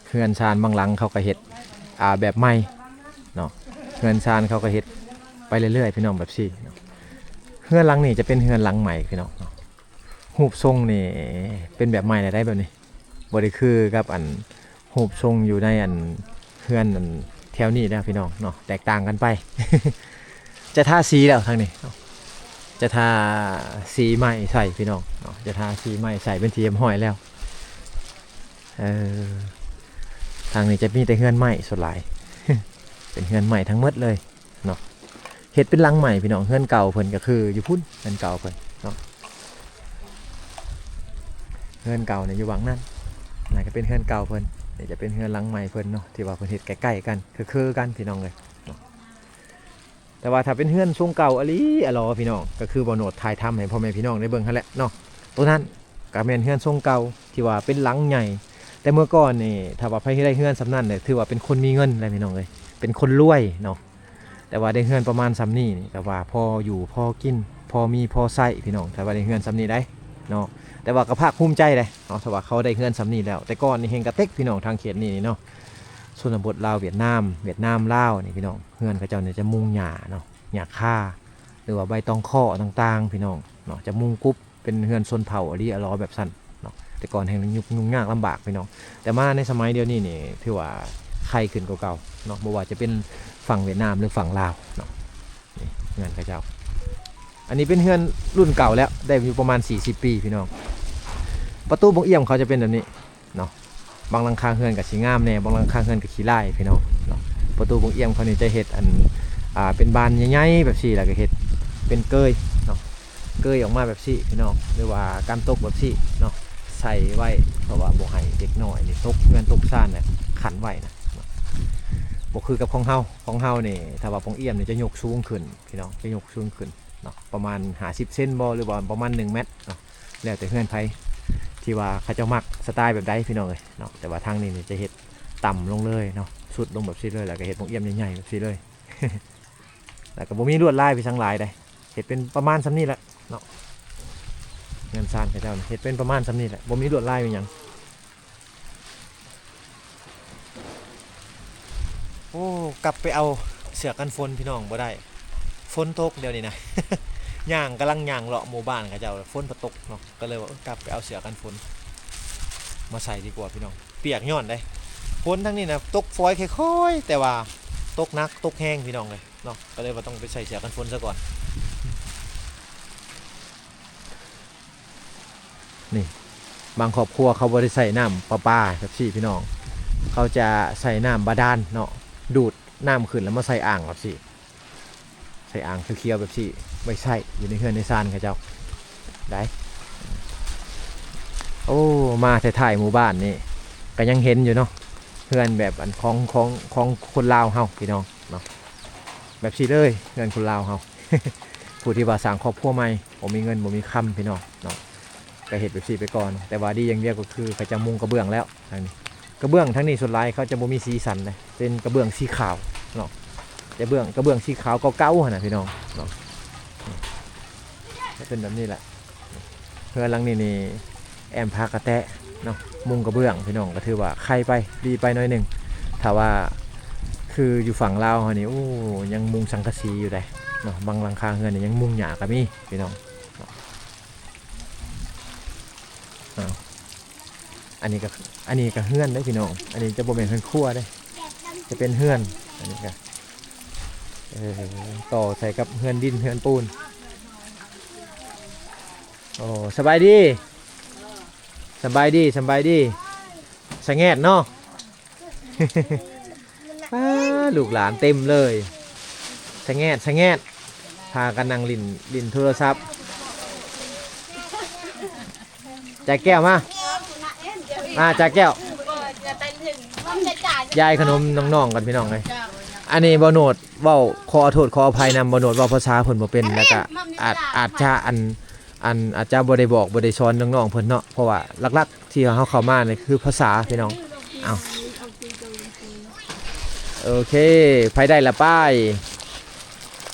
ເຮືອນຊານບາງຫຼັງເຂົາກໍເຮັດ ອ່າ ແບບໃໝ່ເນາະ ເຮືອນຊານເຂົາກໍເຮັດໄປເລື້ອຍໆ ພີ່ນ້ອງ ແບບຊີ້ເນາະ. ເຮືອນຫຼັງນີ້ຈະເປັນເຮືອນຫຼັງໃໝ່ ພີ່ນ້ອງເນາະ ຮູບຊົງນີ້ເປັນແບບໃໝ່ແລ້ວໄດ໋ ແບບນີ້ ບໍ່ໄດ້ຄືກັບອັນຮູບຊົງຢູ່ໃນອັນເຮືອນອັນແຖວນີ້ແລ້ວ ພີ່ນ້ອງເນາະ ແຕກຕ່າງກັນໄປ. ຈະທາສີແລ້ວທາງນີ້ເນາະ ຈະທາສີໃໝ່ໃສ່ ພີ່ນ້ອງເນາະ ຈະທາສີໃໝ່ໃສ່ເປັນທີ່ຮຽບຮ້ອຍແລ້ວ. ເອີ ທາງນີ້ຈະມີແຕ່ເຮືອນໄມ້ສ່ວນຫຼາຍ ເປັນເຮືອນໄມ້ທັງໝົດເລີຍເນາະ. ເຮັດເປັນຫຼັງໃໝ່ ພີ່ນ້ອງ ເຮືອນເກົ່າເພິ່ນກໍຄືຢູ່ພຸ້ນ ເຮືອນເກົ່າເພິ່ນເນາະ. ເຮືອນເກົ່ານີ້ຢູ່ຫວ່າງນັ້ນ ນັ້ນກໍເປັນເຮືອນເກົ່າເພິ່ນ ນີ້ຈະເປັນເຮືອນຫຼັງໃໝ່ເພິ່ນເນາະ ທີ່ວ່າເພິ່ນເຮັດໃກ້ໆກັນ ຄືໆກັນ ພີ່ນ້ອງເອີຍເນາະ. ແຕ່ວ່າຖ້າເປັນເຮືອນຊົງເກົ່າອີ່ຫຼີອາຫຼໍ ພີ່ນ້ອງ ກໍຄືບ່າວໂນດຖ່າຍທຳໃຫ້ພໍ່ແມ່ພີ່ນ້ອງໄດ້ເບິ່ງຫັ້ນແຫຼະເນາະ ໂຕນັ້ນກໍແມ່ນເຮືອນຊົງເກົ່າທີ່ວ່າເປັນຫຼັງໃຫຍ່. ແຕ່ເມື່ອກ່ອນນີ້ ຖ້າວ່າໃຜໄດ້ເຮືອນສ່ຳນັ້ນ ຖືວ່າເປັນຄົນມີເງິນແລ້ວ ພີ່ນ້ອງເອີຍ ເປັນຄົນລວຍເນາະ. ແຕ່ວ່າໄດ້ເຮືອນປະມານສ່ຳນີ້ນີ້ ກໍວ່າພໍຢູ່ພໍກິນ ພໍມີພໍໃຊ້ ພີ່ນ້ອງ ຖ້າວ່າໄດ້ເຮືອນສ່ຳນີ້ໄດ໋ເນາະ. ແຕ່ວ່າກໍພາກພູມໃຈເດ້ເນາະ ຖ້າວ່າເຂົາໄດ້ເຮືອນສ່ຳນີ້ແລ້ວ. ແຕ່ກ່ອນນີ້ແຮ່ງກະເຕັກ ພີ່ນ້ອງ ທາງເຂດນີ້ເນາະ ຊົນນະບົດລາວຫວຽດນາມ ຫວຽດນາມລາວນີ້ ພີ່ນ້ອງ ເຮືອນເຂົາເຈົ້ານີ້ຈະມຸງຫຍ້າເນາະ ຫຍ້າຄາ ຫຼືວ່າໃບຕອງເຄາະຕ່າງໆ ພີ່ນ້ອງເນາະ ຈະມຸງກຸບ ເປັນເຮືອນຊົນເຜົ່າອີ່ຫຼີອາຫຼໍແບບຊັ້ນເນາະ. ແຕ່ກ່ອນແຮ່ງຫຍຸ້ງຍາກລຳບາກ ພີ່ນ້ອງ ແຕ່ມາໃນສະໄໝດຽວນີ້ນີ້ ຖືວ່າໄຄຂຶ້ນກວ່າເກົ່າເນາະ ບໍ່ວ່າຈະເປັນຝັ່ງຫວຽດນາມ ຫຼືຝັ່ງລາວເນາະ. ນີ້ເຮືອນເຂົາເຈົ້າ ອັນນີ້ເປັນເຮືອນລຸ້ນເກົ່າແລ້ວ ໄດ້ຢູ່ປະມານສີ່ສິບປີ ພີ່ນ້ອງ. ປະຕູບົງອ່ຽມເຂົາຈະເປັນແບບນີ້ ເນາະ ບາງຫຼັງຄາເຮືອນກໍຊິງາມແດ່ ບາງຫຼັງຄາເຮືອນກໍຂີ້ລ້າຍ ພີ່ນ້ອງເນາະ. ປະຕູບົງອ່ຽມເຂົານີ້ຈະເຮັດອັນ ອ່າ ເປັນບານໃຫຍ່ໆແບບຊີ້ ແລ້ວກໍເຮັດເປັນເກີຍເນາະ ເກີຍອອກມາແບບຊີ້ ພີ່ນ້ອງ ຫຼືວ່າກັນຕົກແບບຊີ້ເນາະ ໃສ່ໄວ້ ເພາະວ່າບໍ່ໃຫ້ເດັກນ້ອຍນີ້ຕົກເຮືອນຕົກຊານນະ ຂັ້ນໄວ້ນະເນາະ. ບໍ່ຄືກັບຂອງເຮົາ. ຂອງເຮົານີ້ ຖ້າວ່າປ່ອງອ້ຽມນີ້ຈະຍົກສູງຂຶ້ນພີ່ນ້ອງ, ຈະຍົກສູງຂຶ້ນເນາະ ປະມານຫ້າສິບເຊັນບໍ ຫຼືວ່າປະມານໜຶ່ງແມັດເນາະ, ແລ້ວແຕ່ເຮືອນໃຜທີ່ວ່າເຂົາເຈົ້າມັກສະໄຕແບບໃດພີ່ນ້ອງເອີຍເນາະ. ແຕ່ວ່າທາງນີ້ນີ້ຈະເຮັດຕ່ຳລົງເລີຍເນາະ, ຊຸດລົງແບບຊີ້ເລີຍ ແລ້ວກໍເຮັດປ່ອງອ້ຽມໃຫຍ່ໆແບບຊີ້ເລີຍ. ແລ້ວກໍບໍ່ມີລວດລາຍໄປທາງຫຼາຍໃດ, ເຮັດເປັນປະມານສ່ຳນີ້ແຫຼະເນາະ. ເຮືອນຊານເຂົາເຈົ້ານີ້ເຮັດເປັນປະມານສ່ຳນີ້ແຫຼະ, ບໍ່ມີລວດລາຍມີຫຍັງ. ໂອ້ ກັບໄປເອົາເສື້ອກັນຝົນພີ່ນ້ອງ ບໍ່ໄດ້, ຝົນຕົກດຽວນີ້ນະ. ຍ່າງ ກຳລັງຍ່າງເລາະໝູ່ບ້ານເຂົາເຈົ້າ ຝົນກໍຕົກເນາະ, ກໍເລີຍວ່າ ເອີ ກັບໄປເອົາເສື້ອກັນຝົນມາໃສ່ດີກວ່າພີ່ນ້ອງ, ປຽກຍ້ອນໃດ. ຝົນທາງນີ້ນະຕົກຝອຍຄ່ອຍໆ ແຕ່ວ່າຕົກໜັກຕົກແຮງພີ່ນ້ອງເອີຍເນາະ, ກໍເລີຍວ່າຕ້ອງໄປໃສ່ເສື້ອກັນຝົນຊະກ່ອນ. ນີ້ ບາງຄອບຄົວເຂົາບໍ່ໄດ້ໃຊ້ນ້ຳປະປາແບບຊີ້ພີ່ນ້ອງ, ເຂົາຈະໃຊ້ນ້ຳບາດານເນາະ, ດູດນ້ຳຂຶ້ນແລ້ວມາໃສ່ອ່າງແບບຊີ້, ໃສ່ອ່າງຂຽວໆແບບຊີ້ ໄວ້ໃຊ້ຢູ່ໃນເຮືອນໃນຊານເຂົາເຈົ້າໄດ໋. ໂອ້ ມາແທ້ໆ ໝູ່ບ້ານນີ້ກໍຍັງເຫັນຢູ່ເນາະ, ເຮືອນແບບອັນຂອງ ຂອງ ຂອງຄົນລາວເຮົາພີ່ນ້ອງເນາະ, ແບບຊີ້ເລີຍ ເຮືອນຄົນລາວເຮົາ. ຜູ້ທີ່ວ່າສ້າງຄອບຄົວໃໝ່ ບໍ່ມີເງິນບໍ່ມີຄຳພີ່ນ້ອງເນາະ, ກໍເຮັດແບບຊີ້ໄປກ່ອນ. ແຕ່ວ່າດີຢ່າງດຽວກໍຄືເຂົາເຈົ້າມຸງກະເບື້ອງແລ້ວທາງນີ້, ກະເບື້ອງທາງນີ້ສ່ວນຫຼາຍເຂົາຈະບໍ່ມີສີສັນເດ້, ເປັນກະເບື້ອງສີຂາວເນາະ, ກະເບື້ອງ ກະເບື້ອງສີຂາວເກົ່າໆຫັ້ນນະພີ່ນ້ອງເນາະ, ຈະເປັນແບບນີ້ແຫຼະ. ເຮືອນຫຼັງນີ້ນີ້ແອ້ມຜາກະແຕະເນາະ, ມຸງກະເບື້ອງພີ່ນ້ອງ, ກໍຖືວ່າໄຄໄປ ດີໄປໜ້ອຍໜຶ່ງ. ຖ້າວ່າຄືຢູ່ຝັ່ງລາວເຮົານີ້ ໂອ້ ຍັງມຸງສັງກະສີຢູ່ໃດ໋ເນາະ, ບາງຫຼັງຄາເຮືອນນີ້ຍັງມຸງຫຍ້າກໍມີພີ່ນ້ອງເນາະ. ອ້າວ ອັນນີ້ກໍ ອັນນີ້ກໍເຮືອນເດ້ພີ່ນ້ອງ, ອັນນີ້ຈະບໍ່ແມ່ນເຮືອນຄົວເດ້, ຈະເປັນເຮືອນ ອັນນີ້ກໍ ເອີ ຕໍ່ໃສ່ກັບເຮືອນດິນເຮືອນປູນ. ໂອ້ ສະບາຍດີ ສະບາຍດີ ສະບາຍດີ. ສະແງດເນາະ. ປ້າ ລູກຫຼານເຕັມເລີຍ, ສະແງດ ສະແງດ ພາກັນນັ່ງຫຼິ້ນ ຫຼິ້ນໂທລະສັບ. ຈາກແກ້ວມາ ມາຈາກແກ້ວ. ຢາຍຂະໜົມນ້ອງໆກ່ອນພີ່ນ້ອງເອີຍ. ອັນນີ້ບ່າວໂນດເວົ້າ ຂໍໂທດຂໍອະໄພນຳ, ບ່າວໂນດເວົ້າພາສາເພິ່ນບໍ່ເປັນ ແລ້ວກະອາດ ອາດຈະອັນ ອັນ ອາດຈະບໍ່ໄດ້ບອກ ບໍ່ໄດ້ສອນນ້ອງໆເພິ່ນເນາະ, ເພາະວ່າຫຼັກໆທີ່ເຮົາເຂົ້າມານີ້ຄືພາສາພີ່ນ້ອງ. ເອົາ ໂອເຄ ໃຜໄດ້ລະໄປ.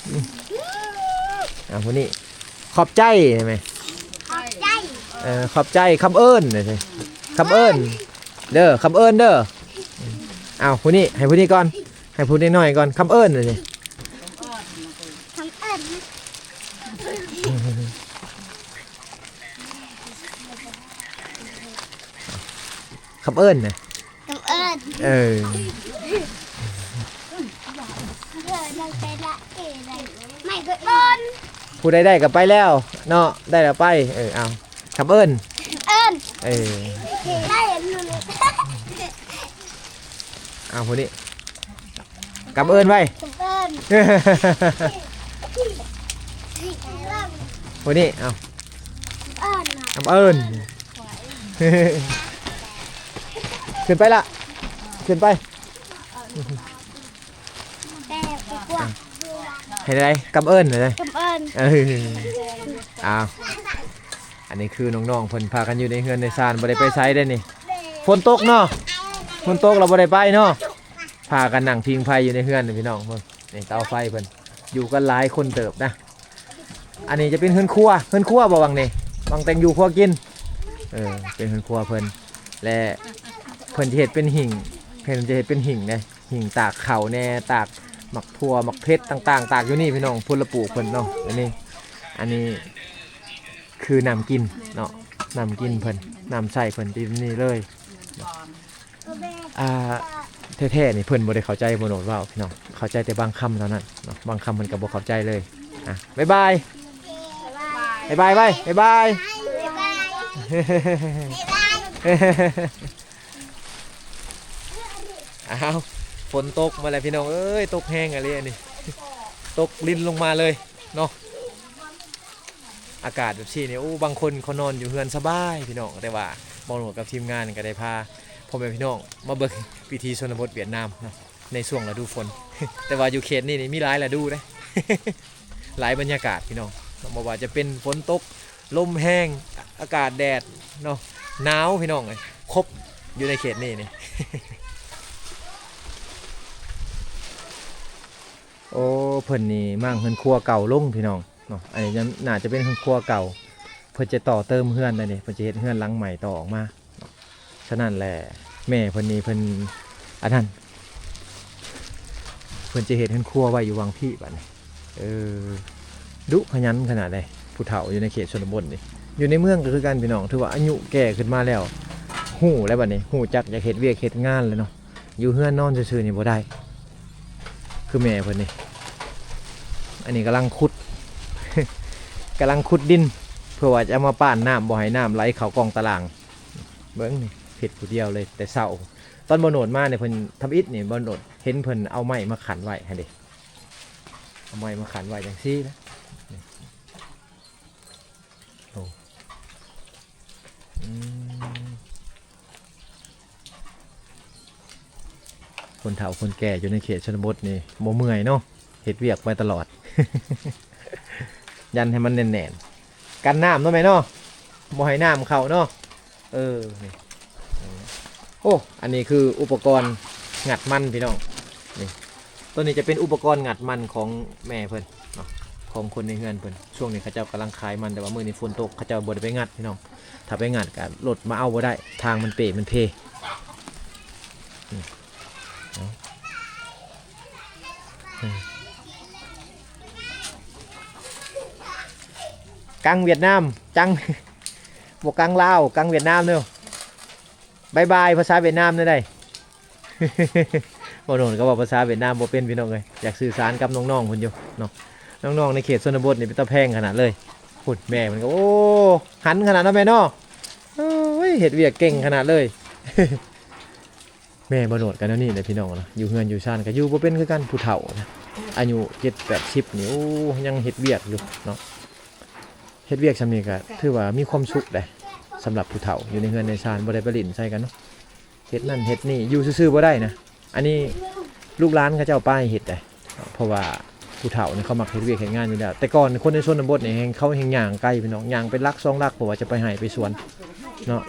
ເອົາ ຜູ້ນີ້ ຂອບໃຈໃຊ່ໄໝ? ຂອບໃຈ. ເອີ ຂອບໃຈ ຄຳເອີ້ນ ຄຳເອີ້ນເດີ ຄຳເອີ້ນເດີ. ເອົາ ຜູ້ນີ້ ໃຫ້ຜູ້ນີ້ກ່ອນ ໃຫ້ຜູ້ນ້ອຍໆກ່ອນ ຄຳເອີ້ນ ຄຳເອີ້ນ. ຄຳເອີ້ນນະ ຄຳເອີ້ນ. ເອີ ເອີ ໄປລະເອໄດ້ ໄມ້ກໍເອີ້ນ. ຜູ້ໃດໄດ້ກໍໄປແລ້ວເນາະ ໄດ້ແລ້ວໄປ. ເອີ ເອົາ ຄຳເອີ້ນ ເອີ້ນ. ເອີ ໄດ້ອັນນັ້ນ. ເອົາ ຜູ້ນີ້ ກຳເອີ້ນໄວ້ ກຳເອີ້ນ. ຜູ້ນີ້ ເອົາ ເອີ້ນນະ ກຳເອີ້ນ. ຂຶ້ນໄປລະ ຂຶ້ນໄປ. ແປກວ່າ ໃຫ້ໄດ້ ກຳເອີ້ນເດ້ ກຳເອີ້ນ. ເອີ ເອົາ ອັນນີ້ຄືນ້ອງໆເພິ່ນພາກັນຢູ່ໃນເຮືອນໃນຊານ ບໍ່ໄດ້ໄປໃສເດ້ນີ້. ຝົນຕົກເນາະ ຝົນຕົກລະບໍ່ໄດ້ໄປເນາະ. ພາກັນນັ່ງຜິງໄຟຢູ່ໃນເຮືອນນີ້ພີ່ນ້ອງ. ເບິ່ງນີ້ເຕົາໄຟເພິ່ນ ຢູ່ກັນຫຼາຍຄົນເຕີບນະ. ອັນນີ້ຈະເປັນເຮືອນຄົວ ເຮືອນຄົວບໍ່ຫວັງນີ້ ຫວັງແຕ່ງຢູ່ຄົວກິນ. ເອີ ເປັນເຮືອນຄົວເພິ່ນ ແລະ ເພິ່ນຈະເຮັດເປັນຫິ້ງ ເພິ່ນຈະເຮັດເປັນຫິ້ງເດ້ ຫິ້ງຕາກເຂົ້າແດ່ ຕາກໝາກຖົ່ວໝາກເຜັດຕ່າງໆ ຕາກຢູ່ນີ້ພີ່ນ້ອງ. ຜົນລະປູກເພິ່ນເນາະ ອັນນີ້ ອັນນີ້ຄືນ້ຳກິນເນາະ ນ້ຳກິນເພິ່ນ ນ້ຳໃຊ້ເພິ່ນຢູ່ນີ້ເລີຍ. ອ່າ ແທ້ໆນີ້ເພິ່ນບໍ່ໄດ້ເຂົ້າໃຈບ່າວໂນດເວົ້າພີ່ນ້ອງ ເຂົ້າໃຈແຕ່ບາງຄຳເທົ່ານັ້ນເນາະ ບາງຄຳເພິ່ນກໍບໍ່ເຂົ້າໃຈເລີຍ. ອ່ະ ບາຍບາຍ ບາຍບາຍໄວ້ ບາຍບາຍ. ອ້າວ ຝົນຕົກມາແລ້ວພີ່ນ້ອງເອີຍ ຕົກແຮງອີ່ຫຼີອັນນີ້ ຕົກລິນລົງມາເລີຍເນາະ. ອາກາດແບບຊີ້ນີ້ ໂອ້ ບາງຄົນເຂົານອນຢູ່ເຮືອນສະບາຍພີ່ນ້ອງ ແຕ່ວ່າບ່າວໂນດກັບທີມງານກໍໄດ້ພາພໍ່ແມ່ພີ່ນ້ອງມາເບິ່ງວິຖີຊົນນະບົດຫວຽດນາມເນາະ. ໃນຊ່ວງລະດູຝົນ ແຕ່ວ່າຢູ່ເຂດນີ້ນີ້ມີຫຼາຍລະດູເດ້ ຫຼາຍບັນຍາກາດພີ່ນ້ອງ ບໍ່ວ່າຈະເປັນຝົນຕົກ ລົມແຮງ ອາກາດແດດເນາະ ໜາວພີ່ນ້ອງເອີຍ ຄົບຢູ່ໃນເຂດນີ້ນີ້. ໂອ້ ເພິ່ນນີ້ມ້າງເຮືອນຄົວເກົ່າລົງພີ່ນ້ອງເນາະ ອັນນີ້ໜ້າຈະເປັນເຮືອນຄົວເກົ່າ ເພິ່ນຈະຕໍ່ເຕີມເຮືອນແລ້ວນີ້ ເພິ່ນຈະເຮັດເຮືອນຫຼັງໃໝ່ຕໍ່ອອກມາເນາະ. ສະນັ້ນແຫຼະ ແມ່ເພິ່ນນີ້ເພິ່ນ ອັນນັ້ນ ເພິ່ນຈະເຮັດເຮືອນຄົວໄວ້ຢູ່ຫວ່າງພີ້ບາດນີ້ ເອີ ດຸຂະຫຍັນຂະໜາດໃດ ຜູ້ເຖົ້າຢູ່ໃນເຂດຊົນນະບົດນີ້. ຢູ່ໃນເມືອງກໍຄືກັນພີ່ນ້ອງ ຖືວ່າອາຍຸແກ່ຂຶ້ນມາແລ້ວ ຮູ້ແລ້ວບາດນີ້ ຮູ້ຈັກຢາກເຮັດວຽກເຮັດງານແລ້ວເນາະ ຢູ່ເຮືອນນອນຊື່ໆນີ້ບໍ່ໄດ້ ຄືແມ່ເພິ່ນນີ້. ອັນນີ້ກຳລັງຂຸດ ກຳລັງຂຸດດິນ ເພື່ອວ່າຈະເອົາມາປ້ານນ້ຳ ບໍ່ໃຫ້ນ້ຳໄຫຼເຂົ້າກ້ອງຕະລ່າງ. ເບິ່ງນີ້ ເຮັດຜູ້ດຽວເລີຍແຕ່ເຊົ້າ. ຕອນບ່າວໂນດມານີ້ ເພິ່ນ ທຳອິດນີ້ ບ່າວໂນດເຫັນເພິ່ນເອົາໄມ້ມາຂັນໄວ້ຫັ້ນເດ້ ເອົາໄມ້ມາຂັນໄວ້ຈັ່ງຊີ້ນະ ນີ້ ໂອ້ ອືມ ຄົນເຖົ້າຄົນແກ່ຢູ່ໃນເຂດຊົນນະບົດນີ້ບໍ່ເມື່ອຍເນາະ ເຮັດວຽກໄປຕະຫຼອດ ຢັນໃຫ້ມັນແໜ້ນໆ ກັນນ້ຳເນາະແມ່ເນາະ ບໍ່ໃຫ້ນ້ຳເຂົ້າເນາະ. ເອີ ນີ້ ໂອ້ ອັນນີ້ຄືອຸປະກອນງັດມັນພີ່ນ້ອງ ນີ້ ໂຕນີ້ຈະເປັນອຸປະກອນງັດມັນຂອງແມ່ເພິ່ນເນາະ ຂອງຄົນໃນເຮືອນເພິ່ນ. ຊ່ວງນີ້ເຂົາເຈົ້າກຳລັງຂາຍມັນ ແຕ່ວ່າມື້ນີ້ຝົນຕົກ ເຂົາເຈົ້າບໍ່ໄດ້ໄປງັດພີ່ນ້ອງ ຖ້າໄປງັດກໍລົດມາເອົາບໍ່ໄດ້ ທາງມັນເປມັນເພ. ກັງຫວຽດນາມ ຈັງ ບໍ່ກັງລາວ ກັງຫວຽດນາມເດີ. ບາຍບາຍພາສາຫວຽດນາມແນວໃດ? ບ່າວໂນດກໍເວົ້າພາສາຫວຽດນາມບໍ່ເປັນພີ່ນ້ອງເອີຍ ຢາກສື່ສານກັບນ້ອງໆເພິ່ນຢູ່ເນາະ. ນ້ອງໆໃນເຂດຊົນນະບົດນີ້ເປັນຕາແພງຂະໜາດເລີຍ ພຸ້ນແມ່ເພິ່ນກໍ ໂອ້ ຫັນຂະໜາດເນາະແມ່ເນາະ. ເອີຍ ເຮັດວຽກເກັ່ງຂະໜາດເລີຍ. ແມ່ບ່າວໂນດກໍແນວນີ້ແຫຼະພີ່ນ້ອງເນາະ ຢູ່ເຮືອນຢູ່ຊານກໍຢູ່ບໍ່ເປັນຄືກັນ ຜູ້ເຖົ້ານະ ອາຍຸເຈັດແປດສິບນີ້ ໂອ້ ຍັງເຮັດວຽກຢູ່ເນາະ. ເຮັດວຽກສ່ຳນີ້ກໍຖືວ່າມີຄວາມສຸກເດ້ ສຳລັບຜູ້ເຖົ້າຢູ່ໃນເຮືອນໃນຊານ ບໍ່ໄດ້ໄປຫຼິ້ນໃສ່ກັນເນາະ ເຮັດນັ້ນເຮັດນີ້ ຢູ່ຊື່ໆບໍ່ໄດ້ນະ. ອັນນີ້ລູກຫຼານເຂົາເຈົ້າປາຍເຮັດໄດ໋ ເພາະວ່າຜູ້ເຖົ້ານີ້ເຂົາມັກເຮັດວຽກເຮັດງານຢູ່ແລ້ວ. ແຕ່ກ່ອນຄົນໃນຊົນນະບົດນີ້ແຮ່ງ ເຂົາແຮ່ງຍ່າງໄກພີ່ນ້ອງ ຍ່າງໄປຫຼັກສອງຫຼັກ ເພາະວ່າຈະໄປໄຮ່ໄປສວນເນາະ.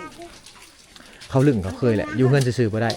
ເຂົາລຶ້ງເຂົາເຄີຍແຫຼະ ຢູ່ເຮືອນຊື່ໆບໍ່ໄດ້.